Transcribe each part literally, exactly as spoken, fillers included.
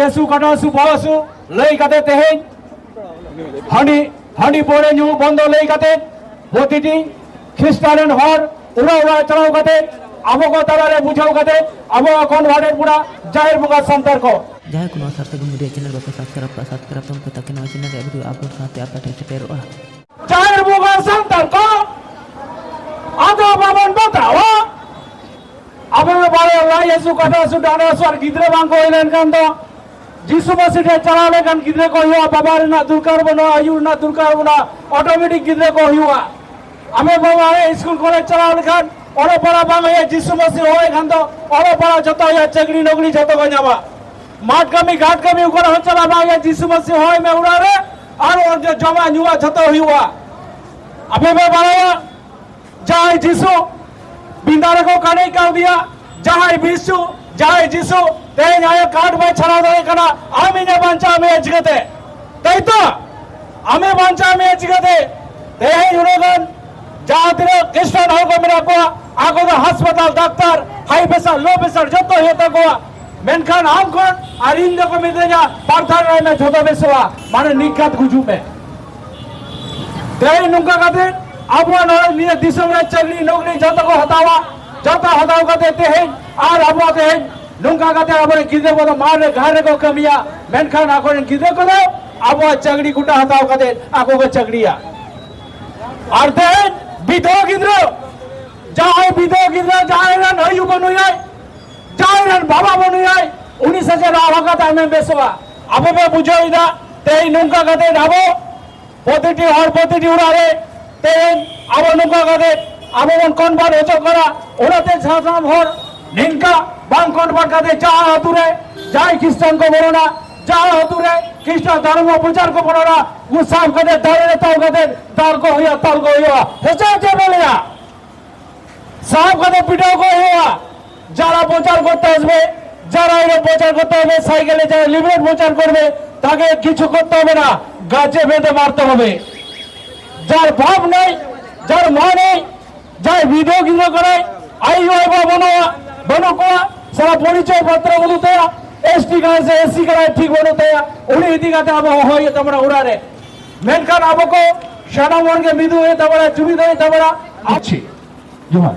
ᱦᱟᱹᱥᱩ, ᱠᱟᱴᱟ ᱦᱟᱹᱥᱩ, ᱵᱚᱦᱚᱜ ᱦᱟᱹᱥᱩ ᱞᱟᱹᱭ ᱠᱟᱛᱮ ᱛᱮᱦᱮᱧ ᱦᱟᱺᱰᱤ, ᱦᱟᱺᱰᱤ ᱯᱟᱹᱣᱨᱟᱹ ᱧᱩ ᱵᱚᱱᱫᱚ ᱞᱟᱹᱭ ᱠᱟᱛᱮ ᱯᱨᱚᱛᱤᱴᱤ ᱠᱷᱨᱤᱥᱴᱟᱱ ᱨᱮᱱ ᱦᱚᱲ ᱚᱲᱟᱜ ᱚᱲᱟᱜ ᱪᱟᱞᱟᱣ ᱠᱟᱛᱮ ᱟᱵᱚ ᱠᱚ ᱛᱟᱞᱟᱨᱮ ᱵᱩᱡᱷᱟᱹᱣ ᱠᱟᱛᱮ ᱟᱵᱚ ᱠᱚ convert ᱮᱫ ᱵᱚᱱᱟ ᱡᱟᱦᱮᱨ ᱵᱚᱸᱜᱟ ᱥᱟᱱᱛᱟᱲ ᱠᱚ᱾ ᱡᱟᱦᱟᱸᱭ ᱠᱚ ᱱᱚᱣᱟ ᱥᱟᱨᱛᱷᱚᱠ ᱢᱤᱰᱤᱭᱟ ᱪᱮᱱᱮᱞ ᱵᱟᱯᱮ ᱥᱟᱵᱥᱠᱨᱟᱭᱤᱵ ᱠᱟᱜᱼᱟ, ᱥᱟᱵᱥᱠᱨᱟᱭᱤᱵ ᱛᱟᱵᱚᱱ ᱯᱮ, ᱛᱟᱠᱤ ᱱᱚᱣᱟ ᱪᱮᱱᱮᱞ ᱨᱮᱭᱟᱜ ᱵᱷᱤᱰᱤᱭᱳ ᱟᱯᱞᱳᱰ ᱥᱟᱶᱛᱮ ᱟᱯᱮ ᱴᱷᱮᱱ ᱥᱮᱴᱮᱨᱚᱜᱼᱟ᱾ ᱡᱟᱦᱮᱨ ᱵᱚᱸᱜᱟ ᱥᱟᱱᱛᱟᱲ ᱠᱚ ᱟᱫᱚ ᱵᱟᱵᱚᱱ ᱵᱟᱛᱟᱣᱟ᱾ ᱟᱵᱚ ᱵᱟᱲᱟᱭᱟ, ᱞᱟᱡ ᱦᱟᱹᱥᱩ, ᱠᱟᱴᱟ ᱦᱟᱹᱥᱩ, ᱰᱟᱸᱰᱟ ᱦᱟᱹᱥᱩ ᱟᱨ ᱜᱤᱫᱽᱨᱟᱹ ᱵᱟᱝ ᱠᱚ ᱦᱩᱭ ᱞᱮᱱᱠᱷᱟᱱ ᱫᱚ ᱡᱤᱥᱩ ᱢᱟᱹᱥᱤ ᱴᱷᱮᱱ ᱪᱟᱞᱟᱣ ᱞᱮᱠᱷᱟᱱ ᱜᱤᱫᱽᱨᱟᱹ ᱠᱚ ᱦᱩᱭᱩᱜᱼᱟ, ᱵᱟᱵᱟ ᱨᱮᱱᱟᱜ ᱫᱚᱨᱠᱟᱨ ᱵᱟᱹᱱᱩᱜᱼᱟ, ᱟᱭᱩ ᱨᱮᱱᱟᱜ ᱫᱚᱨᱠᱟᱨ ᱵᱟᱹᱱᱩᱜᱼᱟ, ᱚᱴᱳᱢᱮᱴᱤᱠ ᱜᱤᱫᱽᱨᱟᱹ ᱠᱚ ᱦᱩᱭᱩᱜᱼᱟ᱾ ᱟᱢᱮ ᱵᱟᱵᱟ ᱨᱮ ᱥᱠᱩᱞ ᱠᱚᱞᱮᱡᱽ ᱪᱟᱞᱟᱣ ᱞᱮᱠᱷᱟᱱ ᱚᱞᱚᱜ ᱯᱟᱲᱦᱟᱣ ᱵᱟᱝ ᱦᱩᱭᱩᱜᱼᱟ, ᱡᱤᱥᱩ ᱢᱟᱹᱥᱤ ᱦᱚᱦᱚᱭ ᱠᱷᱟᱱ ᱫᱚ ᱚᱞᱚᱜ ᱯᱟᱲᱦᱟᱣ ᱡᱚᱛᱚ ᱦᱩᱭᱩᱜᱼᱟ, ᱪᱟᱹᱠᱨᱤ ᱱᱚᱠᱨᱤ ᱡᱚᱛᱚ ᱠᱚ ᱧᱟᱢᱟ᱾ ᱢᱟᱴ ᱠᱟᱹᱢᱤ ᱜᱷᱟᱴ ᱠᱟᱹᱢᱤ ᱚᱠᱟ ᱨᱮᱦᱚᱸ ᱪᱟᱞᱟᱜ ᱵᱟᱝ ᱦᱩᱭᱩᱜᱼᱟ, ᱡᱤᱥᱩ ᱢᱟᱹᱥᱤ ᱦᱚᱦᱚᱭ ᱢᱮ ᱚᱲᱟᱜ ᱨᱮ, ᱟᱨ ᱚᱸᱰᱮ ᱡᱚᱢᱟᱜ ᱧᱩᱣᱟᱜ ᱡᱚᱛᱚ ᱦᱩᱭᱩᱜᱼᱟ᱾ ᱟᱯᱮ ᱯᱮ ᱵᱟᱲᱟᱭᱟ, ᱡᱟᱦᱟᱸᱭ ᱡᱤᱥᱩ ᱵᱤᱸᱫᱟ ᱨᱮᱠᱚ ᱠᱟᱹᱰᱮᱡ ᱠᱟᱣᱫᱮᱭᱟ, ᱡᱟᱦᱟᱸᱭ ᱵᱤᱥᱩ, ᱡᱟᱦᱟᱸᱭ ᱡᱤᱥᱩ ᱛᱮᱦᱮᱧ ᱟᱭᱟᱜ ᱠᱟᱴ ᱵᱟᱭ ᱪᱷᱟᱲᱟᱣ ᱫᱟᱲᱮᱭᱟᱜ ᱠᱟᱱᱟ, ᱟᱢ ᱤᱧᱮ ᱵᱟᱧᱪᱟᱣ ᱢᱮᱭᱟ ᱪᱤᱠᱟᱹᱛᱮ? ᱛᱟᱭ ᱛᱚ? ᱟᱢᱮ ᱵᱟᱧᱪᱟᱣ ᱢᱮᱭᱟ ᱪᱤᱠᱟᱹᱛᱮ? ᱛᱮᱦᱮᱧ ᱩᱱᱟᱹᱜ ᱜᱟᱱ ᱡᱟᱦᱟᱸ ᱛᱤᱱᱟᱹᱜ ᱠᱷᱨᱤᱥᱴᱟᱱ ᱦᱚᱲ ᱠᱚ ᱢᱮᱱᱟᱜ ᱠᱚᱣᱟ, ᱟᱠᱚ ᱫᱚ ᱦᱟᱥᱯᱟᱛᱟᱞ, ᱰᱟᱠᱛᱟᱨ, ᱦᱟᱭ ᱯᱨᱮᱥᱟᱨ, ᱞᱳ ᱯᱨᱮᱥᱟᱨ ᱡᱚᱛᱚ ᱦᱩᱭᱩᱜ ᱛᱟᱠᱚᱣᱟ, ᱢᱮᱱᱠᱷᱟᱱ ᱟᱢ ᱠᱷᱚᱱ ᱟᱨ ᱤᱧ ᱫᱚᱠᱚ ᱢᱤᱛᱟᱹᱧᱟ, ᱯᱟᱨᱛᱷᱟᱱ ᱨᱮ ᱢᱮ, ᱡᱷᱚᱛᱚ ᱵᱮᱥᱚᱜᱼᱟ, ᱢᱟᱱᱮ ᱱᱤᱜᱷᱟᱛ ᱜᱩᱡᱩᱜ ᱢᱮ᱾ ᱛᱮᱦᱮᱧ ᱱᱚᱝᱠᱟ ᱠᱟᱛᱮ ᱟᱵᱚᱣᱟᱜ ᱱᱚᱣᱟ ᱱᱤᱭᱟᱹ ᱫᱤᱥᱚᱢ ᱨᱮ ᱪᱟᱹᱠᱨᱤ ᱱᱚᱠᱨᱤ ᱡᱚᱛᱚ ᱠᱚ ᱦᱟᱛᱟᱣᱟ, ᱡᱚᱛᱚ ᱦᱟᱛᱟᱣ ᱠᱟᱛᱮ ᱛᱮᱦᱮᱧ ᱟᱨ ᱟᱵᱚᱣᱟᱜ ᱛᱮᱦᱮᱧ ᱱᱚᱝᱠᱟ ᱠᱟᱛᱮ ᱟᱵᱚᱨᱮᱱ ᱜᱤᱫᱽᱨᱟᱹ ᱠᱚᱫᱚ ᱢᱟᱴᱷ ᱨᱮ ᱜᱷᱟᱴ ᱨᱮᱠᱚ ᱠᱟᱹᱢᱤᱭᱟ, ᱢᱮᱱᱠᱷᱟᱱ ᱟᱠᱚᱨᱮᱱ ᱜᱤᱫᱽᱨᱟᱹ ᱠᱚᱫᱚ ᱟᱵᱚᱣᱟᱜ ᱪᱟᱹᱠᱨᱤ ᱜᱚᱴᱟ ᱦᱟᱛᱟᱣ ᱠᱟᱛᱮ ᱟᱠᱚ ᱠᱚ ᱪᱟᱹᱠᱨᱤᱭᱟ᱾ ᱟᱨ ᱛᱮᱦᱮᱧ ᱵᱤᱫᱷᱚᱵᱟ ᱜᱤᱫᱽᱨᱟᱹ, ᱡᱟᱦᱟᱸᱭ ᱵᱤᱫᱷᱚᱵᱟ ᱜᱤᱫᱽᱨᱟᱹ, ᱡᱟᱦᱟᱸᱭ ᱨᱮᱱ ᱟᱭᱩ ᱵᱟᱹᱱᱩᱭᱟᱭ, ᱡᱟᱦᱟᱸᱭ ᱨᱮᱱ ᱵᱟᱵᱟ ᱵᱟᱹᱱᱩᱭᱟᱭ, ᱩᱱᱤ ᱥᱮᱪᱮᱫ ᱟᱨᱦᱚᱸ ᱠᱟᱛᱮ ᱟᱢᱮᱢ ᱵᱮᱥᱚᱜᱼᱟ᱾ ᱟᱵᱚ ᱵᱚ ᱵᱩᱡᱷᱟᱹᱣ ᱮᱫᱟ, ᱛᱮᱦᱮᱧ ᱱᱚᱝᱠᱟ ᱠᱟᱛᱮ ᱟᱵᱚ ᱯᱨᱚᱛᱤᱴᱤ ᱦᱚᱲ, ᱯᱨᱚᱛᱤᱴᱤ ᱚᱲᱟᱜ ᱨᱮ ᱛᱮᱦᱮᱧ ᱟᱵᱚ ᱱᱚᱝᱠᱟ ᱠᱟᱛᱮ ᱟᱵᱚ ᱵᱚᱱ convert ᱦᱚᱪᱚᱜ ᱠᱟᱱᱟ᱾ ᱚᱱᱟᱛᱮ ᱥᱟᱱᱟᱢ ᱦᱚᱲ ᱱᱤᱝᱠᱟ ᱵᱟᱝ convert ᱠᱟᱛᱮ ᱡᱟᱦᱟᱸ ᱟᱹᱛᱩ ᱨᱮ ᱡᱟᱦᱟᱸᱭ ᱠᱷᱨᱤᱥᱴᱟᱱ ᱠᱚ ᱵᱚᱞᱚᱱᱟ, ᱡᱟᱦᱟᱸ ᱟᱹᱛᱩ ᱨᱮ ᱠᱷᱨᱤᱥᱴᱟᱱ ᱫᱷᱚᱨᱢᱚ ᱯᱨᱚᱪᱟᱨ ᱠᱚ ᱵᱚᱞᱚᱱᱟ, ᱩᱱᱠᱩ ᱥᱟᱵ ᱠᱟᱛᱮ ᱫᱟᱲᱮ ᱨᱮ ᱛᱚᱞ ᱠᱟᱛᱮ ᱫᱟᱞ ᱠᱚ ᱦᱩᱭᱩᱜᱼᱟ, ᱛᱚᱞ ᱠᱚ ᱦᱩᱭᱩᱜᱼᱟ᱾ ᱦᱮᱸ ᱪᱮ ᱪᱮᱫ ᱵᱚ ᱞᱟᱹᱭᱟ? ᱥᱟᱵ ᱠᱟᱛᱮ ᱯᱤᱴᱟᱹᱣ ᱠᱚ ᱦᱩᱭᱩᱜᱼᱟ। যারা প্রচার করতে আসবে, যারা এটা প্রচার করতে হবে, সাইকেলে যারা লিফলেট প্রচার করবে, তাকে কিছু করতে হবে না, গাছে বেঁধে মারতে হবে। যার বাপ নেই, যার মা নেই, যার বিধবা গৃহ করে, ᱟᱭᱳ ᱵᱟᱵᱟ ᱵᱟᱹᱱᱩᱜᱼᱟ, ᱵᱟᱹᱱᱩᱜ ᱠᱚᱣᱟ, ᱥᱟᱞᱟ ᱯᱚᱨᱤᱪᱚᱭ ᱯᱚᱛᱨᱚ ᱩᱫᱩᱜ ᱛᱟᱭᱟ, ᱮᱥ ᱴᱤ ᱠᱟᱱᱟᱭ ᱥᱮ ᱮᱥ ᱥᱤ ᱠᱟᱱᱟᱭ, ᱴᱷᱤᱠ ᱵᱟᱹᱱᱩᱜ ᱛᱟᱭᱟ, ᱩᱱᱤ ᱤᱫᱤ ᱠᱟᱛᱮ ᱟᱵᱚ ᱦᱚᱦᱚ ᱦᱩᱭᱩᱜ ᱛᱟᱵᱚᱱᱟ ᱚᱲᱟᱜ ᱨᱮ᱾ ᱢᱮᱱᱠᱷᱟᱱ ᱟᱵᱚ ᱠᱚ ᱥᱟᱱᱟᱢ ᱦᱚᱲ ᱜᱮ ᱢᱤᱫᱚᱜ ᱦᱩᱭᱩᱜ ᱛᱟᱵᱚᱱᱟ, ᱡᱩᱢᱤᱫ ᱦᱩᱭᱩᱜ ᱛᱟᱵᱚᱱᱟ᱾ ᱟᱪᱪᱷᱟ, ᱡᱚᱦᱟᱨ᱾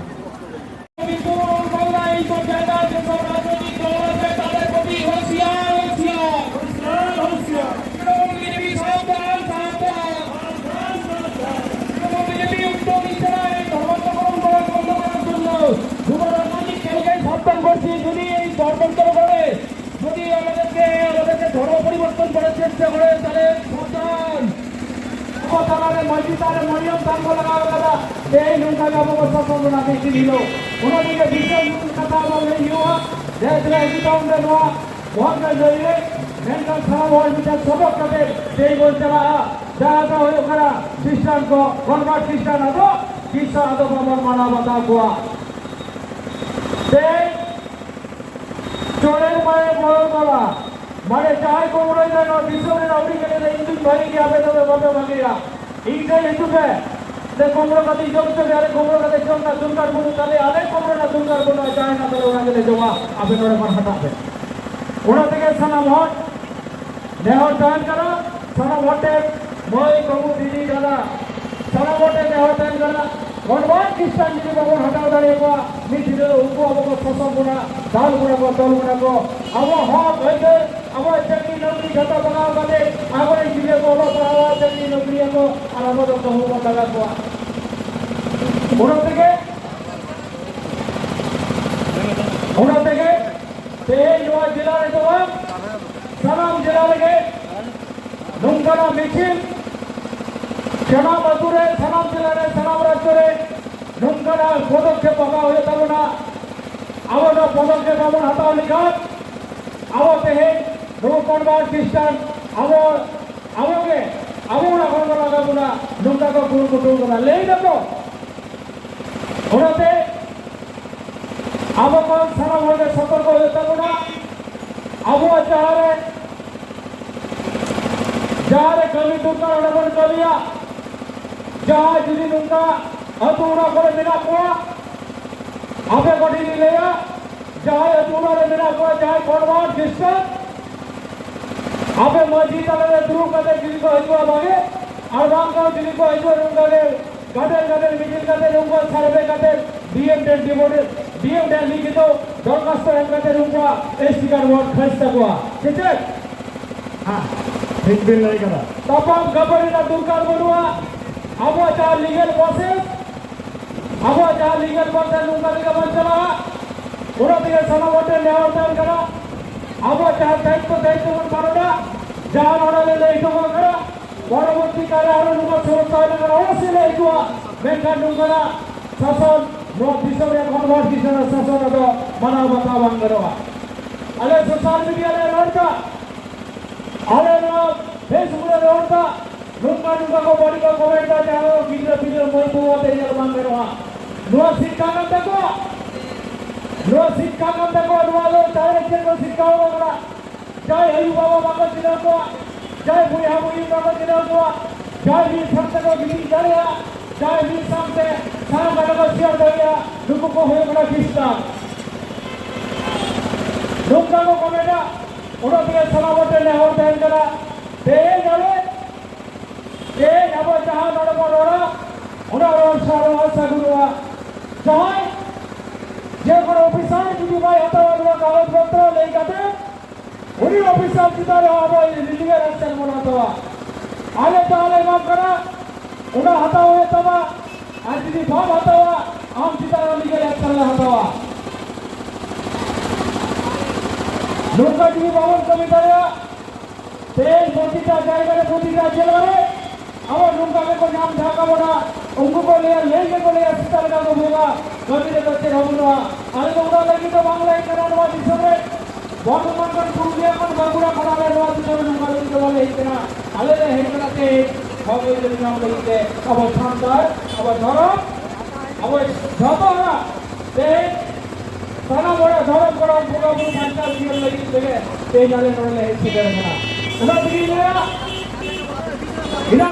যদি এই ষড়যন্ত্র করে, যদি আমাদেরকে, আমাদেরকে ধর্ম পরিবর্তন করার চেষ্টা করে, তাহলে সাবধান। ᱟᱵᱚ ᱛᱟᱞᱟᱨᱮ ᱢᱟᱹᱡᱷᱤ ᱛᱷᱟᱱ ᱨᱮ ᱢᱟᱹᱨᱤᱭᱟᱹᱢ ᱛᱷᱟᱱ ᱠᱚ ᱞᱟᱜᱟᱣ ᱠᱟᱫᱟ᱾ ᱛᱮᱦᱮᱧ ᱱᱚᱝᱠᱟ ᱜᱮ ᱟᱵᱚ ᱠᱚ ᱥᱟᱥᱚᱱ ᱵᱚᱱᱟ ᱢᱤᱫ ᱫᱤᱱ ᱦᱤᱞᱳᱜ᱾ ᱚᱱᱟ ᱛᱮᱜᱮ ᱵᱤᱥᱟᱞ ᱠᱟᱛᱷᱟ ᱟᱵᱚ ᱞᱟᱹᱭ ᱦᱩᱭᱩᱜᱼᱟ᱾ ᱫᱮᱡ ᱨᱮ ᱦᱤᱡᱩᱜ ᱛᱟᱵᱚᱱ ᱯᱮ ᱱᱚᱣᱟ ᱢᱚᱦᱟᱛᱢᱟ ᱡᱟᱹᱨᱤ ᱨᱮ᱾ ᱢᱮᱱᱠᱷᱟᱱ ᱥᱟᱱᱟᱢ ᱦᱚᱲ ᱢᱤᱫᱴᱟᱝ ᱥᱚᱵᱚᱫ ᱠᱟᱛᱮ ᱛᱮᱦᱮᱧ ᱵᱚᱱ ᱪᱟᱞᱟᱜᱼᱟ᱾ ᱡᱟᱦᱟᱸ ᱫᱚ ᱦᱩᱭᱩᱜ ᱠᱟᱱᱟ ᱠᱷᱨᱤᱥᱴᱟᱱ ᱠᱚ, ᱠᱚᱱᱵᱷᱟᱨᱴ ᱠᱷᱨᱤᱥᱴᱟᱱ ᱟᱵᱚ ᱠᱷᱨᱤᱥᱴᱟᱱ ᱟᱫᱚ ᱵᱟᱵᱚᱱ ᱢᱟᱱᱟᱣ ᱵᱟᱛᱟᱣ ᱠᱚᱣᱟ᱾ ᱛᱮᱦᱮᱧ ᱪᱚᱲᱮ ᱢᱟᱭ ᱵᱚᱲᱚ ᱵᱟᱵᱟ, ᱢᱟᱱᱮ ᱡᱟᱦᱟᱸᱭ ᱠᱚ ᱢᱚᱱᱮᱭᱮᱫᱟ ᱱᱚᱣᱟ ᱫᱤᱥᱚᱢ ᱨᱮᱱᱟᱜ ᱟᱹᱰᱤ ᱜᱮᱞᱮ ᱤᱧ ᱫᱩᱧ ᱵᱷᱟᱹᱜᱤ ᱜᱮᱭᱟ, ᱟᱯᱮ ᱫᱚ ᱵᱟᱯᱮ ᱵᱷᱟᱹᱜᱤᱭᱟ᱾ ᱤᱧ ᱴᱷᱮᱱ ᱦᱤᱡᱩᱜ ᱯᱮ᱾ ᱥᱮ ᱠᱩᱢᱵᱽᱲᱩ ᱠᱟᱛᱮ ᱡᱚᱢ ᱦᱚᱪᱚ ᱜᱮ, ᱟᱨᱮ ᱠᱩᱢᱵᱽᱲᱩ ᱠᱟᱛᱮ ᱡᱚᱢ ᱨᱮᱱᱟᱜ ᱫᱚᱨᱠᱟᱨ ᱵᱟᱹᱱᱩᱜ ᱛᱟᱞᱮᱭᱟ, ᱟᱞᱮ ᱠᱩᱢᱵᱽᱲᱩ ᱨᱮᱱᱟᱜ ᱫᱚᱨᱠᱟᱨ ᱵᱟᱹᱱᱩᱜᱼᱟ, ᱡᱟᱦᱟᱸ ᱦᱮᱱᱟᱜ ᱛᱟᱞᱮ ᱚᱱᱟ ᱜᱮᱞᱮ ᱡᱚᱢᱟ, ᱟᱯᱮ ᱱᱚᱰᱮ ᱠᱷᱚᱱ ᱦᱟᱴᱟᱜ ᱯᱮ᱾ ᱚᱱᱟ ᱛᱮᱜᱮ ᱥᱟᱱᱟᱢ ᱦᱚᱲ ᱱᱮᱦᱚᱨ ᱛᱟᱦᱮᱱ ᱠᱟᱱᱟ, ᱥᱟᱱᱟᱢ ᱦᱚᱲ ᱴᱷᱮᱱ ᱢᱟᱹᱭ, ᱵᱟᱹᱵᱩ, ᱫᱤᱫᱤ, ᱫᱟᱫᱟ, ᱥᱟᱱᱟᱢ ᱦᱚᱲ ᱴᱷᱮᱱ ᱱᱮᱦᱚᱨ ᱛᱟᱦᱮᱱ ᱠᱟᱱᱟ, ᱠᱚᱱᱵᱷᱟᱨᱴ ᱠᱷᱨᱤᱥᱴᱟᱱ ᱡᱩᱫᱤ ᱵᱟᱵᱚᱱ ᱦᱟᱴᱟᱣ ᱫᱟᱲᱮᱭᱟᱠᱚᱣᱟ, ᱢᱤᱫ ᱫᱤᱱ ᱦᱤᱞᱳᱜ ᱩᱱᱠᱩ ᱟᱵᱚ ᱠᱚ ᱥᱟᱥᱚᱱ ᱵᱚᱱᱟ, ᱫᱟᱞ ᱵᱚᱱᱟ ᱠᱚ, ᱛᱚᱞ ᱵᱚᱱᱟ ᱠᱚ, ᱟᱵᱚ ᱦᱚᱠ ᱟᱹᱭᱫᱟᱹᱨ, ᱟᱵᱚᱣᱟᱜ ᱪᱟᱹᱠᱨᱤ ᱱᱚᱠᱨᱤ ᱡᱷᱚᱛᱚ ᱵᱟᱜᱟᱣ ᱠᱟᱛᱮ ᱟᱵᱚᱨᱮᱱ ᱜᱤᱫᱽᱨᱟᱹ ᱠᱚ ᱚᱞᱚᱜ ᱯᱟᱲᱦᱟᱣᱟ, ᱪᱟᱹᱠᱨᱤ ᱱᱚᱠᱨᱤᱭᱟᱠᱚ, ᱟᱨ ᱟᱵᱚ ᱫᱚ ᱠᱟᱹᱦᱩ ᱵᱚᱱ ᱫᱟᱜᱟ ᱠᱚᱣᱟ᱾ ᱚᱱᱟ ᱛᱮᱜᱮ, ᱚᱱᱟ ᱛᱮᱜᱮ ᱛᱮᱦᱮᱧ ᱱᱚᱣᱟ ᱡᱮᱞᱟ ᱨᱮᱫᱚ ᱵᱟᱝ, ᱥᱟᱱᱟᱢ ᱡᱮᱞᱟ ᱨᱮᱜᱮ ᱱᱚᱝᱠᱟᱱᱟᱜ ᱢᱤᱪᱷᱤᱞ, ᱥᱟᱱᱟᱢ ᱟᱹᱛᱩ ᱨᱮ, ᱥᱟᱱᱟᱢ ᱡᱮᱞᱟ ᱨᱮ, ᱥᱟᱱᱟᱢ ᱨᱟᱡᱽᱡᱚ ᱨᱮ ᱱᱚᱝᱠᱟᱱᱟᱜ ᱯᱚᱫᱚᱠᱷᱮᱯ ᱦᱟᱛᱟᱣ ᱦᱩᱭᱩᱜ ᱛᱟᱵᱚᱱᱟ᱾ ᱟᱵᱚ ᱫᱚ ᱯᱚᱫᱚᱠᱷᱮᱯ ᱵᱟᱵᱚᱱ ᱦᱟᱛᱟᱣ ᱞᱮᱠᱷᱟᱱ ᱟᱵᱚ ᱛᱮᱦᱮᱧ ᱱᱩᱠᱩ ᱠᱚᱱᱵᱷᱟᱨᱴ ᱠᱷᱨᱤᱥᱴᱟᱱ ᱟᱵᱚ, ᱟᱵᱚ ᱜᱮ, ᱟᱵᱚ ᱚᱲᱟᱜ ᱦᱚᱲ ᱠᱚ ᱞᱟᱜᱟᱣ ᱵᱚᱱᱟ, ᱱᱚᱝᱠᱟ ᱠᱚ ᱠᱩᱨᱩᱢᱩᱴᱩ ᱠᱟᱫᱟ, ᱞᱟᱹᱭ ᱫᱟᱠᱚ᱾ ᱚᱱᱟᱛᱮ ᱟᱵᱚ ᱠᱚ ᱥᱟᱱᱟᱢ ᱦᱚᱲ ᱜᱮ ᱥᱚᱛᱚᱨᱠᱚ ᱦᱩᱭᱩᱜ ᱛᱟᱵᱚᱱᱟ᱾ ᱟᱵᱚᱣᱟᱜ ᱡᱟᱦᱟᱸ ᱨᱮ, ᱡᱟᱦᱟᱸ ᱨᱮ ᱠᱟᱹᱢᱤ ᱫᱚᱨᱠᱟᱨ, ᱚᱸᱰᱮ ᱵᱚᱱ ᱠᱟᱹᱢᱤᱭᱟ᱾ ᱡᱟᱦᱟᱸ ᱡᱩᱫᱤ ᱱᱚᱝᱠᱟ ᱟᱹᱛᱩ ᱚᱲᱟᱜ ᱠᱚᱨᱮ ᱢᱮᱱᱟᱜ ᱠᱚᱣᱟ, ᱟᱯᱮ ᱠᱚᱴᱷᱮᱱ ᱤᱧ ᱞᱟᱹᱭᱟ, ᱡᱟᱦᱟᱸᱭ ᱟᱹᱛᱩ ᱚᱲᱟᱜ ᱨᱮ ᱢᱮᱱᱟᱜ ᱠᱚᱣᱟ, ᱡᱟᱦᱟᱸᱭ ᱠᱚᱲᱣᱟᱴ ᱠᱷᱨᱤᱥᱴᱟᱱ, ᱟᱯᱮ ᱢᱟᱹᱡᱷᱤ ᱛᱟᱞᱟ ᱨᱮ ᱫᱩᱲᱩᱵ ᱠᱟᱛᱮ ᱡᱩᱫᱤ ᱠᱚ ᱦᱤᱡᱩᱜᱼᱟ ᱵᱷᱟᱜᱮ, ᱟᱨ ᱵᱟᱝᱠᱷᱟᱱ ᱡᱩᱫᱤ ᱠᱚ ᱦᱤᱡᱩᱜᱼᱟ ᱱᱚᱝᱠᱟ ᱜᱮ ᱜᱟᱫᱮᱞ ᱜᱟᱫᱮᱞ ᱢᱤᱪᱷᱤᱞ ᱠᱟᱛᱮ ᱱᱩᱠᱩᱣᱟᱜ ᱥᱟᱨᱵᱷᱮ ᱠᱟᱛᱮ ᱰᱤ ᱮᱢ ᱴᱷᱮᱱ ᱰᱤᱵᱳᱰ-, ᱰᱤ ᱮᱢ ᱴᱷᱮᱱ ᱞᱤᱠᱷᱤᱛᱚ ᱫᱚᱨᱠᱷᱟᱥᱛᱚ ᱮᱢ ᱠᱟᱛᱮ ᱱᱩᱠᱩᱣᱟᱜ ᱮᱥ ᱴᱤ ᱠᱟᱨᱰ ᱵᱚᱱ ᱠᱷᱟᱨᱤᱡ ᱛᱟᱠᱚᱣᱟ, ᱥᱮ ᱪᱮᱫ? ᱦᱮᱸ, ᱴᱷᱤᱠ ᱵᱤᱱ ᱞᱟᱹᱭ ᱠᱟᱫᱟ᱾ ᱛᱟᱯᱟᱢ ᱠᱷᱟᱹᱯᱟᱹᱨᱤ ᱨᱮᱱᱟᱜ ᱫᱚᱨᱠᱟᱨ ᱵᱟᱹᱱᱩᱜᱼᱟ᱾ ᱟᱵᱚᱣᱟᱜ ᱡᱟᱦᱟᱸ ᱞᱤᱜᱟᱞ ᱯᱨᱚᱥᱮᱥ, ᱟᱵᱚᱣᱟᱜ ᱡᱟᱦᱟᱸ ᱞᱤᱜᱟᱞ ᱯᱨᱚᱥᱮᱥ ᱱᱚᱝᱠᱟ ᱛᱮᱜᱮ ᱵᱚᱱ ᱪᱟᱞᱟᱜᱼᱟ᱾ ᱚᱱᱟ ᱛᱮᱜᱮ ᱥᱟᱱᱟᱢ ᱦᱚᱲ ᱴᱷᱮᱱ ᱱᱮᱦᱚᱨ ᱛᱟᱦᱮᱱ ᱠᱟᱱᱟ, ᱟᱵᱚᱣᱟᱜ ᱡᱟᱦᱟᱸ ᱫᱟᱭᱤᱛᱛᱚ, ᱫᱟᱭᱤᱛᱛᱚ ᱵᱚᱱ ᱯᱟᱞᱚᱱᱟ, ᱡᱟᱦᱟᱸ ᱱᱚᱰᱮ ᱞᱮ ᱞᱟᱹᱭ ᱦᱚᱴᱚ ᱠᱟᱜ ᱠᱟᱱᱟ, ᱯᱚᱨᱚᱵᱚᱨᱛᱤ ᱠᱟᱞᱨᱮ ᱟᱨᱚ ᱱᱚᱝᱠᱟ ᱥᱚᱢᱚᱥᱥᱟ ᱦᱩᱭ ᱞᱮᱱᱠᱷᱟᱱ ᱚᱵᱚᱥᱥᱳᱭ ᱞᱮ ᱦᱤᱡᱩᱜᱼᱟ᱾ ᱢᱮᱱᱠᱷᱟᱱ ᱱᱚᱝᱠᱟᱱᱟᱜ ᱥᱟᱥᱚᱱ, ᱱᱚᱣᱟ ᱫᱤᱥᱚᱢ ᱨᱮ ᱠᱚᱱᱵᱷᱟᱨᱴ ᱫᱤᱥᱚᱢ ᱨᱮ ᱥᱟᱥᱚᱱ ᱨᱮᱫᱚ ᱢᱟᱱᱟᱣ ᱵᱟᱛᱟᱣ ᱵᱟᱝ ᱜᱟᱱᱚᱜᱼᱟ᱾ ᱟᱞᱮ ᱥᱳᱥᱟᱞ ᱢᱤᱰᱤᱭᱟ ᱞᱮ ᱨᱚᱲ ᱮᱫᱟ, ᱟᱞᱮ ᱱᱚᱣᱟ ᱯᱷᱮᱥᱵᱩᱠ ᱨᱮ ᱨᱚᱲ ᱮᱫᱟ, ᱱᱚᱝᱠᱟ ᱱᱚᱝᱠᱟ ᱠᱚ ᱵᱟᱹᱲᱤᱡ ᱠᱚ ᱠᱚᱢᱮᱱᱴ ᱮᱫᱟ, ᱡᱟᱦᱟᱸ ᱫᱚ ᱜᱤᱫᱽᱨᱟᱹ ᱯᱤᱫᱽᱨᱟᱹ ᱢᱟᱹᱭ ᱵᱟᱹᱵᱩ ᱟᱛᱮ ᱧᱮᱞ ᱵᱟᱝ ᱜᱟᱱᱚᱜᱼᱟ᱾ ᱱᱚᱣᱟ ᱥᱤᱠᱠᱷᱟ ᱠᱟᱱ ᱛᱟᱠᱚᱣᱟ, ᱱᱚᱣᱟ ᱥᱤᱠᱠᱷᱟ ᱠᱟᱱ ᱛᱟᱠᱚᱣᱟ, ᱱᱚᱣᱟ ᱫᱚ ᱡᱟᱦᱟᱸᱭ ᱪᱮᱫ ᱠᱚ ᱥᱤᱠᱠᱷᱟ ᱟᱠᱚ ᱠᱟᱱᱟ, ᱡᱟᱦᱟᱸᱭ ᱟᱭᱳ ᱵᱟᱵᱟ ᱵᱟᱠᱚ ᱪᱤᱱᱦᱟᱹᱣ ᱠᱚᱣᱟ, ᱡᱟᱦᱟᱸᱭ ᱵᱚᱭᱦᱟ ᱵᱩᱦᱤᱱ ᱵᱟᱠᱚ ᱪᱤᱱᱦᱟᱹᱣ ᱠᱚᱣᱟ, ᱡᱟᱦᱟᱸᱭ ᱢᱤᱫ ᱥᱟᱶ ᱛᱮᱠᱚ ᱜᱤᱛᱤᱡ ᱫᱟᱲᱮᱭᱟᱜᱼᱟ, ᱡᱟᱦᱟᱸᱭ ᱢᱤᱫ ᱥᱟᱶᱛᱮ ᱥᱟᱱᱟᱢ ᱠᱟᱛᱷᱟ ᱠᱚ ᱥᱮᱭᱟᱨ ᱫᱟᱲᱮᱭᱟᱜᱼᱟ, ᱱᱩᱠᱩ ᱠᱚ ᱦᱩᱭᱩᱜ ᱠᱟᱱᱟ ᱠᱷᱨᱤᱥᱴᱟᱱ᱾ ᱱᱚᱝᱠᱟ ᱠᱚ ᱠᱚᱢᱮᱱᱴᱟ, ᱚᱱᱟ ᱛᱮᱜᱮ ᱥᱟᱱᱟᱢ ᱦᱚᱲ ᱴᱷᱮᱱ ᱱᱮᱦᱚᱨ ᱛᱟᱦᱮᱱ ᱠᱟᱱᱟ, ᱛᱮᱦᱮᱧ ᱟᱞᱮ, ᱛᱮᱦᱮᱧ ᱟᱵᱚ ᱡᱟᱦᱟᱸ ᱱᱚᱰᱮ ᱵᱚᱱ ᱨᱚᱲᱟ, ᱚᱱᱟ ᱨᱚᱲ ᱥᱟᱨᱦᱟᱣ ᱥᱟᱹᱜᱩᱱᱚᱜᱼᱟ᱾ ᱡᱟᱦᱟᱸᱭ ᱡᱮ ᱠᱳᱱᱳ ᱚᱯᱷᱤᱥᱟᱨ ᱡᱩᱫᱤ ᱵᱟᱭ ᱦᱟᱛᱟᱣᱟ ᱱᱚᱣᱟ ᱠᱟᱜᱚᱡᱽ ᱯᱚᱛᱨᱚ ᱞᱟᱹᱭ ᱠᱟᱛᱮ, ᱩᱱᱤ ᱚᱯᱷᱤᱥᱟᱨ ᱪᱮᱛᱟᱱ ᱨᱮ ᱟᱵᱚ ᱞᱤᱜᱟᱞ ᱮᱠᱥᱮᱱ ᱵᱚᱱ ᱦᱟᱛᱟᱣᱟ᱾ ᱟᱞᱮ ᱡᱟᱦᱟᱸ ᱞᱮ ᱮᱢᱟᱢ ᱠᱟᱱᱟ, ᱚᱱᱟ ᱦᱟᱛᱟᱣ ᱦᱩᱭᱩᱜ ᱛᱟᱢᱟ, ᱟᱨ ᱡᱩᱫᱤ ᱵᱟᱢ ᱦᱟᱛᱟᱣᱟ, ᱟᱢ ᱪᱮᱛᱟᱱ ᱨᱮ ᱞᱤᱜᱟᱞ ᱮᱠᱥᱮᱱ ᱞᱮ ᱦᱟᱛᱟᱣᱟ᱾ ᱱᱚᱝᱠᱟ ᱡᱩᱫᱤ ᱵᱟᱵᱚᱱ ᱠᱟᱹᱢᱤ ᱫᱟᱲᱮᱭᱟᱜᱼᱟ, ᱛᱮᱦᱮᱧ ᱯᱨᱚᱛᱤᱴᱟ ᱡᱟᱭᱜᱟ ᱨᱮ, ᱯᱨᱚᱛᱤᱴᱟ ᱡᱮᱞᱟ ᱨᱮ ᱟᱵᱚ ᱱᱚᱝᱠᱟ ᱜᱮᱠᱚ ᱧᱟᱢ ᱡᱷᱟᱜ ᱠᱟᱵᱚᱱᱟ, ᱩᱱᱠᱩ ᱠᱚ ᱞᱟᱹᱭᱟ, ᱞᱟᱹᱭ ᱜᱮᱠᱚ ᱞᱟᱹᱭᱟ, ᱥᱮᱛᱟ ᱞᱮᱠᱟ ᱠᱚ ᱵᱷᱚᱜᱟ, ᱠᱟᱹᱢᱤ ᱨᱮᱫᱚ ᱪᱮᱫ ᱦᱚᱸ ᱵᱟᱹᱱᱩᱜᱼᱟ᱾ ᱟᱞᱮ ᱫᱚ ᱚᱱᱟ ᱞᱟᱹᱜᱤᱫ ᱫᱚ ᱵᱟᱝ ᱞᱮ ᱦᱮᱡ ᱠᱟᱱᱟ ᱱᱚᱣᱟ ᱫᱤᱥᱚᱢ ᱨᱮ᱾ ᱵᱚᱨᱫᱷᱚᱢᱟᱱ ᱠᱷᱚᱱ, ᱯᱩᱨᱩᱞᱤᱭᱟᱹ ᱠᱷᱚᱱ, ᱵᱟᱸᱠᱩᱲᱟ ᱠᱷᱚᱱ ᱟᱞᱮ ᱱᱚᱣᱟ ᱫᱤᱥᱚᱢ ᱨᱮ ᱱᱚᱝᱠᱟ ᱞᱟᱹᱜᱤᱫ ᱫᱚ ᱵᱟᱞᱮ ᱦᱮᱡ ᱠᱟᱱᱟ᱾ ᱟᱞᱮ ᱞᱮ ᱦᱮᱡ ᱠᱟᱱᱟ ᱛᱮᱦᱮᱧ ᱦᱚᱠ ᱟᱹᱭᱫᱟᱹᱨᱤ ᱧᱟᱢ ᱞᱟᱹᱜᱤᱫ ᱛᱮ, ᱟᱵᱚ ᱥᱟᱱᱛᱟᱲ, ᱟᱵᱚ ᱫᱷᱚᱨᱚᱢ, ᱟᱵᱚ ᱡᱷᱚᱛᱚ ᱦᱚᱲᱟᱜ ᱛᱮᱦᱮᱧ ᱥᱟᱱᱟᱢ ᱦᱚᱲᱟᱜ ᱫᱷᱚᱨᱚᱢ ᱠᱚᱨᱚᱢ ᱵᱚᱸᱜᱟ ᱵᱩᱨᱩ ᱵᱟᱧᱪᱟᱣ ᱡᱤᱭᱚᱱ ᱞᱟᱹᱜᱤᱫ ᱛᱮᱜᱮ ᱛᱮᱦᱮᱧ ᱟᱞᱮ ᱱᱚᱰᱮ ᱞᱮ ᱦᱮᱡ ᱥᱮᱴᱮᱨ ᱟᱠᱟᱱᱟ᱾ ᱚᱱᱟ ᱛᱮᱜᱮᱧ ᱞᱟᱹᱭᱟ, ᱤᱱᱟᱹ